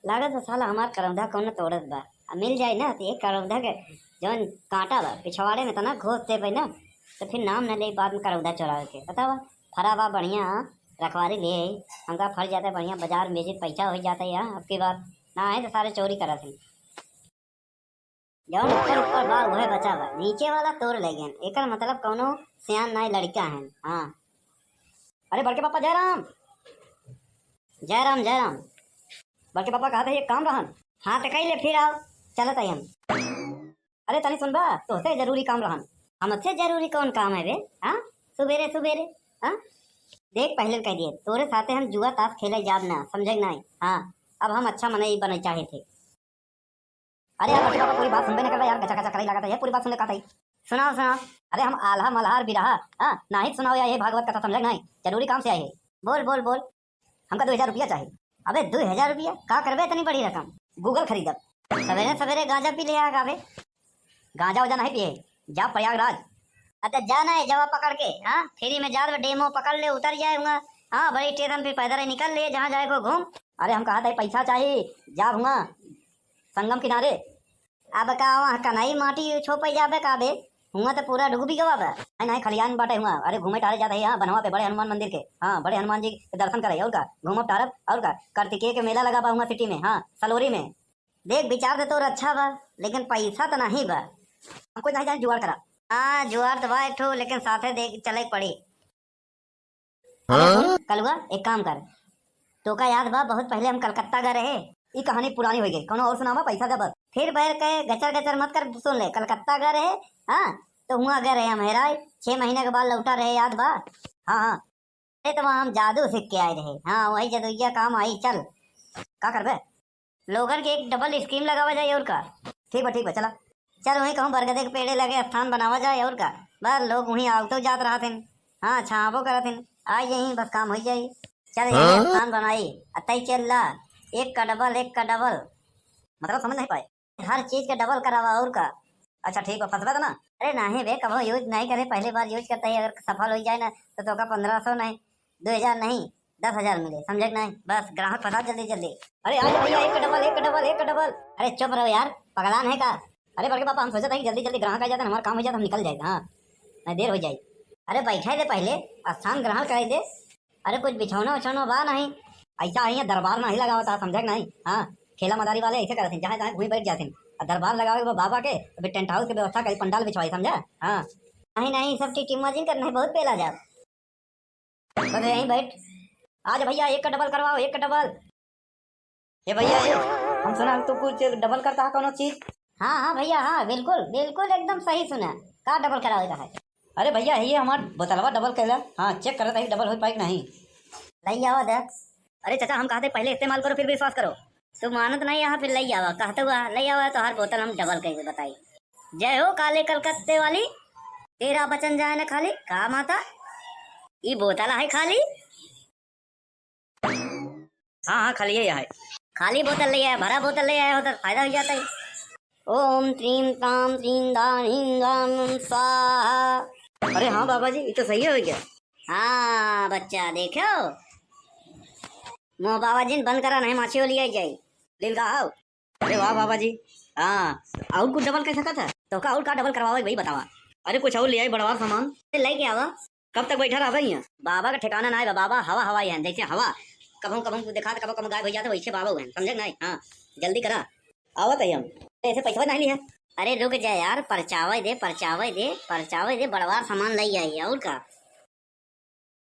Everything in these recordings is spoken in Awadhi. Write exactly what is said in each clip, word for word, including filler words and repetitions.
लागत बा साला हमार करौधा कौनो तोड़त बा। आ मिल जाई ना, तो एक करौधा के जौन कांटा बा, पिछवाड़े में तना घोस देबे ना, तो फिर नाम न ले बाद में करौधा चोरावे के। बतावा, फरा बा बढ़िया, हाँ, रखवारी ले आई, हमका फर जाता बढ़िया, बाजार में बेचे पैसा हो जाता है, हाँ, अब की बार ना आए तो सारे चोरी करत हैं। जौन ऊपर ऊपर बा, उहे बचा बा, नीचे वाला तोड़ ले गए। एकर मतलब कौनो सियान नाई लड़का है। हाँ। अरे बड़के पापा, जय राम। जय राम, जय राम। बड़के पापा, कहत है एक काम रहन। हाँ, तो कही ले, फिर आओ, चलत आई हम। अरे तनी सुनबा, तोहसे जरूरी काम रहन। हमसे जरूरी कौन काम है बे? हाँ, सुबेरे सुबेरे। हाँ, देख, पहले कह दिए, तोरे साथे हम जुआ ताश खेले जाब ना, समझे कि नहीं? हाँ, अब हम अच्छा मनई बने चाहे थे। अरे यार बड़के पापा, पूरी बात सुनबे न करबा यार, गचा गचा करे लागत है, ये पूरी बात सुने का तई। सुनाओ, सुनाओ। अरे हम आल्हा मल्हार बिरहा, हाँ, नाहीं सुनाओ यार, ये भागवत कथा, समझे कि नहीं? जरूरी काम से आए है। बोल, बोल, बोल। हमका दो हजार रुपया चाही। अबे दो हजार रुपया का करबे इतनी बड़ी रकम? Google खरीदब। सवेरे सवेरे गांजा पी ले आया का बे? गांजा वाजा नहीं पिए, जा प्रयागराज। अच्छा जा ना, जवा पकड़ के, हाँ, free में जात बा, डेमो पकड़ ले, उतर जाए हुआ। हाँ, बड़ी स्टेशन पे पैदल ही निकल ले, जहाँ जाए को घूम। अरे हम कहा था पैसा चाही, जा हुआ संगम किनारे। अब का वहाँ कनई माटी छोपे जाबे का बे? हुआ तो पूरा डूबी गवा बा। नहीं, नहीं, खलियान बाटे हुआ। अरे घूमे टहरे जात है यहाँ बनवा पे बड़े हनुमान मंदिर के। हाँ, बड़े हनुमान जी के दर्शन करे, और का? घूमब टहरब, और का? कार्तिकेय के मेला लगा बा हुआ city में, हाँ, सलोरी में। देख, विचार तो तोर अच्छा बा, लेकिन पैसा तो नहीं बा। हम कुछ नहीं जाने, जुगाड़ करा। हाँ, जुगाड़ तो बा एक ठो, लेकिन साथे देख चले के पड़ी। अरे सुन, हाँ? कलुआ, एक काम कर, तोका याद बा, बहुत पहले हम कलकत्ता गए रहे। ई कहानी पुरानी हो गई, कोनो और सुनावा, पैसा दे बस। फिर बैर के गचर गचर मत कर, सुन ले, कलकत्ता गए रहे, हाँ, तो हुआ गए रहे हम हेराए, छह महीने के बाद लौटा रहे, याद बा? हाँ, हाँ। अरे तो वहाँ हम जादू सीख के आए रहे। हाँ, वही जदुइया काम आई, चल। का करबे? लोगन के एक double scheme लगावा जाए और का। ठीक बा, ठीक बा, चला। चल वहीं कहूँ बरगदे के पेड़े लगे स्थान बनावा जाए और का। बस लोग वहीं आवतो जात रहत हैं। हाँ, छावो करत हैं। आ यहीं बस काम हो जाई। चल यहीं हाँ? स्थान बनाई। अतई चल ला। एक का double, एक का double। मतलब समझ नहीं पाए। हर चीज के double करावा और का। अच्छा ठीक बा, फंसबा तो ना? अरे नहीं बे, कबो use नहीं करे, पहली बार use करता है, अगर सफल हो जाए ना तो तोका पन्द्रह सौ नहीं, दो हजार नहीं, दस हजार मिले, समझे कि नहीं? बस ग्राहक फंसा जल्दी जल्दी। अरे आ जा भैया, एक का double, एक का double, एक का double। अरे चुप रहो यार, पगलान है का? अरे बड़के पापा, हम सोचत है कि जल्दी जल्दी ग्राहक आ जाता, हमारा काम हो जाता, हम निकल जाए। हाँ, नहीं देर हो जाए। अरे बैठे दे पहले, स्थान ग्रहण करे दे। अरे कुछ बिछौना उछौना बा नहीं? ऐसा है, यहाँ दरबार नहीं लगावत, समझे कि नहीं? हाँ, खेला मदारी वाले ऐसे करत हैं, जहाँ जहाँ घूमी बैठ जाते हैं। और दरबार लगावे के बा बाबा के, अभी tent house के व्यवस्था करी, पंडाल बिछवाई, समझा? हाँ। नहीं नहीं, सब टीम मजिन कर नहीं, बहुत पेला जाब। बस यहीं बैठ। आज भैया एक का double करवाओ, एक का double। ए भैया, ए, हम सुना तू कुछ double करता है कोनो चीज? हाँ, हाँ भैया, हाँ, बिल्कुल, बिल्कुल एकदम सही सुना। का double करावे का है? अरे भैया, ये हमार बोतलवा double कैला। हाँ, check करत है double हो पाई कि नहीं। लई आवा दे। अरे चाचा, हम कहते पहले इस्तेमाल करो फिर विश्वास करो। तू मानत नहीं यहाँ फिर लई आवा, कहते हुआ लई आवा तो हर बोतल हम double करके बताई। जय हो काले कलकत्ते वाली, तेरा वचन जाए न खाली। का माता, ई बोतल है खाली? हाँ, हाँ, खाली है, यहाँ है। खाली बोतल ले आया, भरा बोतल ले आया हो तो फायदा हो जाता है। ओम त्रीम ताम त्रीम दान हिंगाम स्वाहा। अरे हाँ बाबा जी, ये तो सही हो गया। हाँ बच्चा, देखो, मुँह बाबा जी ने बंद करा, नहीं माछी हो लिया जाए। दिल का आओ। अरे वाह बाबा जी। हाँ, और कुछ double कर सकत है? तो का और का double करवावे भाई बतावा। अरे कुछ और ले आई बड़वार सामान। ले के आवा। कब तक बैठा रहबे यहाँ? बाबा का ठिकाना ना है बा-, बाबा हवा हवाई है, जैसे हवा कभों कभों दिखात, कभों कभों गायब हो जाता, वैसे बाबा हुए हैं, समझे कि नहीं? हाँ, जल्दी करा। आवत है हम। ऐसे पैसा नहीं लिया। अरे रुक जा यार, परचावे दे, परचावे दे, परचावे दे, बड़वार सामान ले आई और का।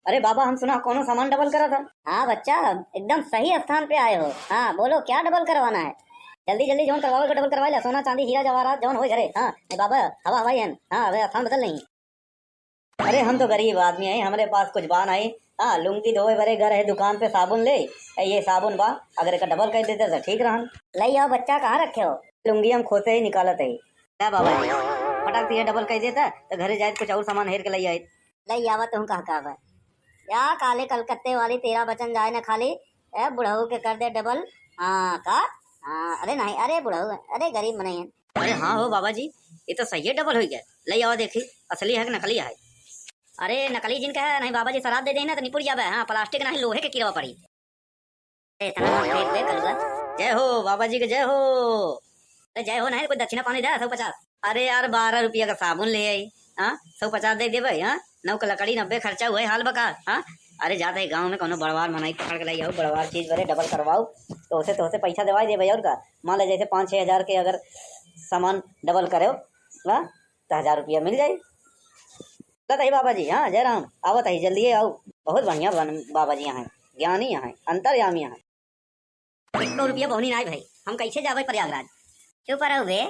अरे बाबा, हम सुना कौनो सामान double करा था। हाँ बच्चा, एकदम सही स्थान पे आए हो। हाँ बोलो, क्या double करवाना है? जल्दी जल्दी जौन करवावे को double करवाई ला, सोना चांदी हीरा जवाहरात जौन होए घरे। हाँ, ए बाबा, हवा हवाई हन। हाँ, अबे स्थान बदल नहीं। अरे हम तो गरीब आदमी है, हमरे पास कुछ बा नहीं। हाँ, लुंगी धोए बरे घर है दुकान पे साबुन ले, ए, ये साबुन बा, अगर एका double कर देते तो ठीक रहन। ले आओ बच्चा, कहाँ रखे हो? लुंगी हम खोते ही निकालत है। क्या बाबा जी, फटाक से ये double कर देता तो घरे जाए कुछ और सामान हेर के ले आए। ले आवा तुम कहा का बा? या काले कलकत्ते वाली तेरा वचन जाए ना खाली, ए बुढ़ऊ के कर दे double। हाँ का? हाँ, अरे नहीं, अरे बुढ़ऊ, अरे गरीब मनई है। अरे हाँ हो बाबा जी, ये तो सही है, double हो गया। ले आवा देखी, असली है कि नकली है? अरे नकली जिन कहे नहीं बाबा जी, शराब दे दे ना तो निपुर जाबे। हाँ, plastic नहीं, लोहे के किरवा पड़ी। ए, इतना मत फेंक बे कलुआ। जय हो बाबा जी के, जय हो। अरे जय हो नहीं, कुछ दक्षिणा पानी दे, सौ पचास। अरे यार, बारह रुपया का साबुन ले आई, हाँ, सौ पचास दे देबे, हाँ, नौ का लकड़ी, नब्बे खर्चा हुए, हाल बका, हाँ। अरे जात है गाँव में कोनो बड़वार मनई पकड़ के लाई आओ, बड़वार चीज बरे डबल करवाओ, तो उसे, तो उसे पैसा देवाई देबे। और का, मान ले जैसे पाँच छः हजार के अगर सामान डबल करे, हाँ, तो हजार रुपया मिल जाई। चलत ही बाबा जी, हाँ, जय राम, आवत ही, जल्दी आओ। बहुत बढ़िया बन-, बाबा जी यहाँ, ज्ञानी यहाँ, अंतर्यामी यहाँ। एको रुपया बहनी नाई भाई, हम कैसे जाबे प्रयागराज? चुप रहो बे,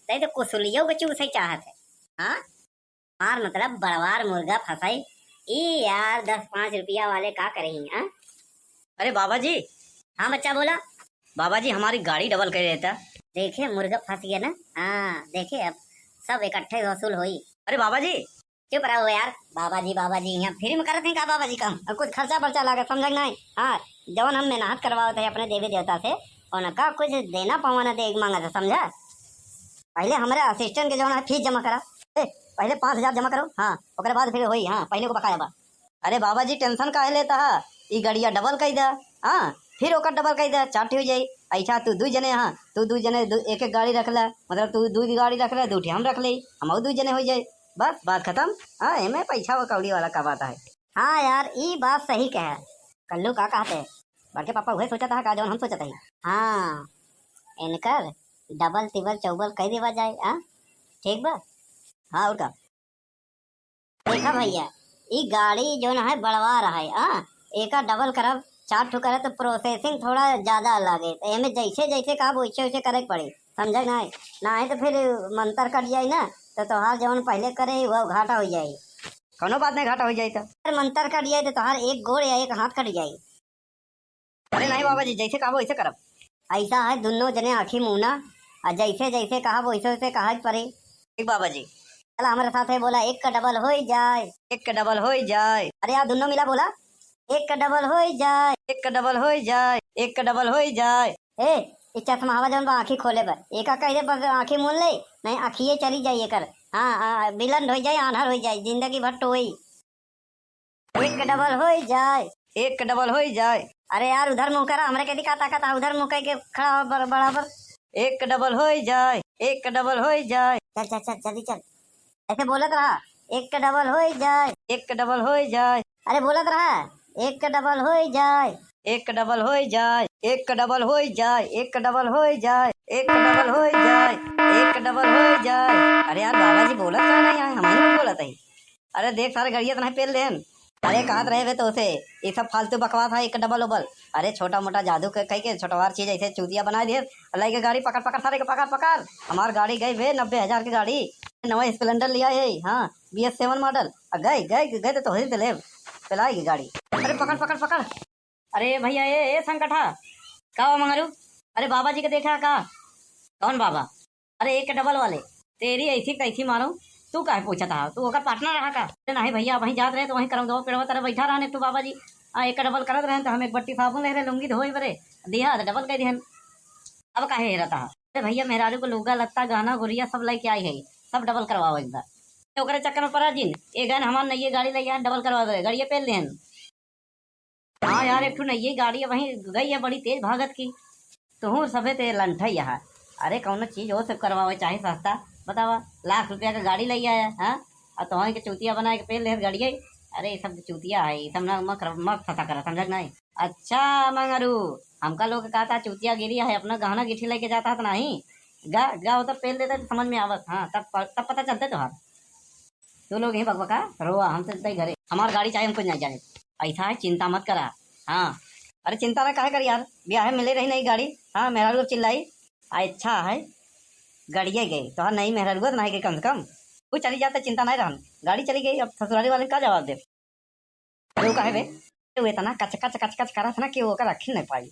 तै तो कुसुलियो के चूसे चाहत है। हाँ, मार मतलब बड़वार मुर्गा फंसाई। ई यार, दस पाँच रुपया वाले का करही, हाँ? अरे बाबा जी। हाँ बच्चा, बोला। बाबा जी, हमारी गाड़ी डबल कर देता। देखे, मुर्गा फंस गया ना। हाँ, देखे, अब सब इकट्ठे वसूल होई। अरे बाबा जी। चुप रहो यार, बाबा जी, बाबा जी, यहाँ फ्री में करत हैं का बाबा जी काम? अब कुछ खर्चा बर्चा लागत, समझ नहीं। हाँ, जवन हम मेहनत करवावत है अपने देवी देवता से, उनका कुछ देना पवाना दे मांगा था, समझा? पहले हमारे असिस्टेंट के जवन है फीस जमा करा। ए, पहले पाँच हजार जमा करो, हाँ, ओकरे बाद फिर होई, हाँ, पहले को बकाया बा। अरे बाबा जी, टेंशन काहे लेता है? ई गड़िया डबल कई दे, हाँ, फिर ओकर डबल कई दे, चार ठे हो जाई। ऐसा तू दुई जने, हाँ, तू दुई जने दु-, एक एक गाड़ी रख ले, मतलब तू दुई गाड़ी रख ले, दू ठे हम रख ले, हम दुई जने हो जाए, बस बात खत्म। हाँ, एमे पैसा व कौड़ी वाला का बात है? हाँ यार, ई बात सही कहे। कल्लू का कहते, बड़के पापा उहे सोचत है का जौन हम सोचत हई? हाँ, इनकर डबल तिबल चौबल कई देवा जाए, हाँ, ठीक बा। हाँ, और का? देखा भैया, ई गाड़ी जौन है बड़वार है, आ, एका डबल करब, चार ठो करे तो प्रोसेसिंग थोड़ा ज्यादा लागे, तो एमे जैसे जैसे कहब वैसे वैसे करे के पड़ी, समझे नहीं? नहीं तो फिर मंतर कट जाई ना, तो तोहार जौन पहले करे वो घाटा हो जाई। कौनो बात नहीं, घाटा हो जाई तो। अरे मंतर कट जाई तो तोहार एक गोड़ या एक हाथ कट जाई। अरे नहीं बाबा जी, जैसे कहबो वैसे करब। ऐसा है, दुनो जने आँखी मुना, आ जैसे जैसे कहब वैसे वैसे कहा पड़े। ठीक बाबा जी। चला हमारे साथ है, बोला, एक का डबल होई जाए। एक का डबल होई जाए। अरे यार, दुनो मिला बोला, एक का डबल होई जाए। एक का डबल होई जाए। एक का डबल होई जाए। ए, ई चश्मा हवा जौन बा आँखी खोले बर, एका कह दे बस आँखी मून ले, नहीं आँखिए चली जाई एकर। हाँ, हाँ, बिलंड हो जाए, आन्हर हो जाए, जिंदगी भर टोई। एक डबल होई जाए। एक डबल होई जाए। अरे यार, उधर मुँह करा, हमरे के दिखा ताकत है, उधर मुँह कह के खड़ा हो बर-, बराबर। एक डबल होई जाए। एक डबल होई जाए। चल, चल, चल, जल्दी चल। ऐसे बोलत रहा, एक डबल होई जाए। एक डबल होई जाए। अरे बोलत रहा, एक डबल होई जाए। एक डबल होई जाए। एक डबल होई जाए। एक डबल होई जाए। एक डबल होई जाए। एक डबल होई जाए। अरे यार, बाबा जी बोलत का नहीं है, हम ही लोग बोलत है। अरे देख, सारे गड़िया तो नहीं पेल लेन। अरे कहत रहे बे तो उसे, ये सब फालतू बकवास है, एक डबल उबल। अरे छोटा मोटा जादू के कह के छोटवार चीज ऐसे चूतिया बना दिए। लाई के गाड़ी पकड़, पकड़, सारे के पकड़, पकड़। हमार गाड़ी गई बे, नब्बे हजार की गाड़ी, नवा स्प्लेंडर लिया है, हाँ, बी एस सेवन मॉडल। आ गए, गए, गए तो तोहरी से लेब, पेलाई की गाड़ी। अरे पकड़, पकड़, पकड़। अरे भैया, ए, ए संकठा, का हुआ मंगरू? अरे बाबा जी के देखा का? कौन बाबा? अरे एक डबल वाले, तेरी ऐसी तैसी मारो, तू काहे पूछत हा? तू ओकर पार्टनर रहा का? अरे नहीं भैया, वहीं जात रहे तो वहीं करम दो पेड़वा तरह बैठा रहने तू बाबा जी। आ, एक डबल करत रहे तो हम एक बट्टी साबुन ले रहे, लुंगी धोए बरे, दिया तो डबल कह दिहन। अब काहे हेरत हा? अरे भैया, मेहरारू को लुग्गा लत्ता, गहना गुरिया सब लेके आई है, सब डबल करवाओ एक बार। तो ओकरे चक्कर में पड़ा जिन, ए गन हमार नई गाड़ी ले आए, डबल करवा दे, गाड़िया पेल लेहन। हाँ यार, एक ठो नई गाड़ी है, वहीं गई है बड़ी तेज भागत की। तुहूँ सभे ते लंठा ही है। अरे कौनो चीज हो से करवावे चाहे सस्ता, बतावा, लाख रुपया का गाड़ी ले आया, हाँ? और तुहूँ के चूतिया बनाए के पेल लेहत गाड़िया। अरे ये सब चूतिया है, ये सब ना मत, मत फंसा करा, समझा कि नहीं? अच्छा मंगरू, हमका लोग कहता चूतिया गिरी है, अपना गहना गिठी लेके जाता है तो नहीं? गा, गा, वो तो पेल देता तो समझ में आवत, हाँ, तब प-, तब पता चलता तोहार। तू लोग ही बकबका रोआ, हम चलते ही घरे। हमार गाड़ी चाहे, हम कुछ नहीं जाने। ऐसा है, चिंता मत करा। हाँ। अरे चिंता ना काहे कर यार, ब्याह में मिले रही नई गाड़ी। हाँ, मेहरारू अब चिल्लाई। आ, अच्छा है, गड़िए गए। तोहार नई मेहरारू तो नहीं गए कम से कम। वो चली जाते, चिंता नहीं रहन। गाड़ी चली गई, अब ससुराली वाले का जवाब दे? अरे वो काहे बे? वो इतना कच कच कच कच करत ना कि वो ओकर रखी नहीं पाई।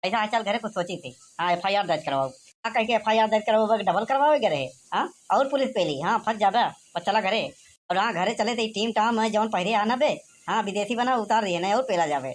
ऐसा है, चल घरे कुछ सोची थी। हाँ, एफ आई आर दर्ज करवाओ। हाँ, कह के एफ आई आर दर्ज करवाओ, डबल करवावे के रहे। हाँ, और पुलिस पेली, हाँ, फंस जाबे, पर चला घरे। और हाँ, घरे चले थे, टीम टाम है, जौन पहरे आना बे, हाँ, विदेशी बना उतार दिए, नहीं और पेला जाबे।